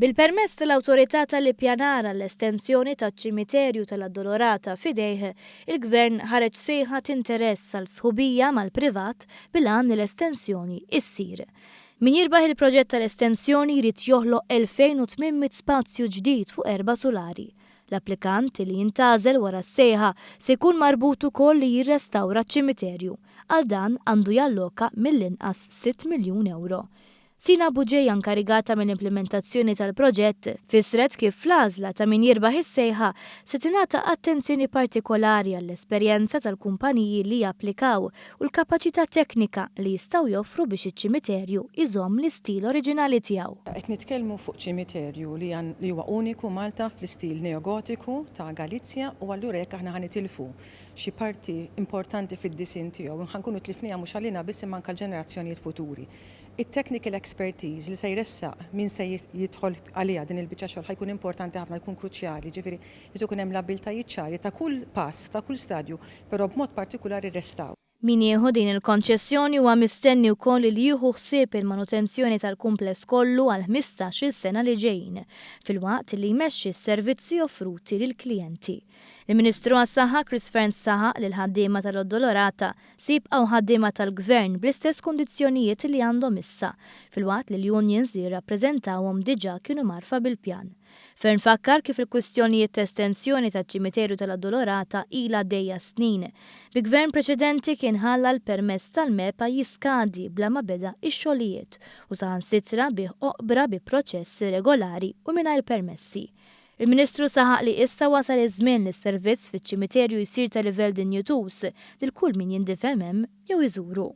Bil-permess tal-Awtorità tal-Ippjanar għall-estensjoni taċ-ċimiterju tal-Addolorata f'idejh, il-Gvern ħareġ sejħa t'interess għal sħubija mal-privat bil-għan li l-estensjoni issir. Min jirbaħ il-proġett tal-estensjoni jrid joħloq 2,800 spazju ġdid fuq erba' sulari. L-applikant li jintgħażel wara s-sejħa se jkun marbut ukoll li jirrestawra ċ-ċimiterju. Għal dan għandu jalloka mill-inqas 6 miljun ewro. Sina Bugeja, inkarigata mill-implementazzjoni tal-proġett, fissret kif fl-għażla ta' min jirbaħ is-sejħa se tingħata attenzjoni partikolari għall-esperjenza tal-kumpaniji li japplikaw u l-kapaċità teknika li jistgħu joffru biex iċ-ċimiterju jżomm l-istil oriġinali tiegħu. Qed nitkellmu fuq ċimiterju li li huwa uniku Malta fl-istil neogotiku ta' Galizja u allura jekk aħna ħa nitilfu xi parti importanti fid-disinn tiegħu, ħa nkunu tlifniha mhux għalina biss imma anke l-ġenerazzjonijiet futuri. It-technical expertise li se jressaq min se jidħol għaliha din il-biċċa xogħol ħa jkun importanti ħafna, jkun kruċjali, ġifieri jrid ikun hemm l-abbiltajiet ċari ta' kull pass, ta' kull stadju, però b'mod partikulari restawr. Min jieħu din il-konċessjoni huwa mistenni wkoll li jieħu ħsieb il-manutenzjoni tal-kumpless kollu għal 15-il sena li ġejjin, filwaqt li jmexxi s-servizzi offruti lill-klijenti. Il-Ministru għas-Saħħa Chris Fearne saħaq li l-ħaddiema tal-Addolorata se jibqgħu ħaddiema tal-Gvern bl-istess kundizzjonijiet li għandhom issa, filwaqt li l-unions li jirrappreżentawhom diġà kienu mgħarrfa bil-pjan. Fearne fakkar kif il-kwistjonijiet ta' estensjoni taċ-ċimiterju tal-Addolorata ilha għaddejja snin, bi Gvern preċedenti kien ħalla l-permess tal-MEPA jiskadi bla ma beda x-xogħlijiet u saħansitra biegħ oqbra bi proċess irregolari u mingħajr permessi. Il-Ministru saħaq li issa wasal iż-żmien li s-servizz fiċ-ċimiterju jsir ta' livell dinjituż lil kull min jindifen hemm jew iżuru.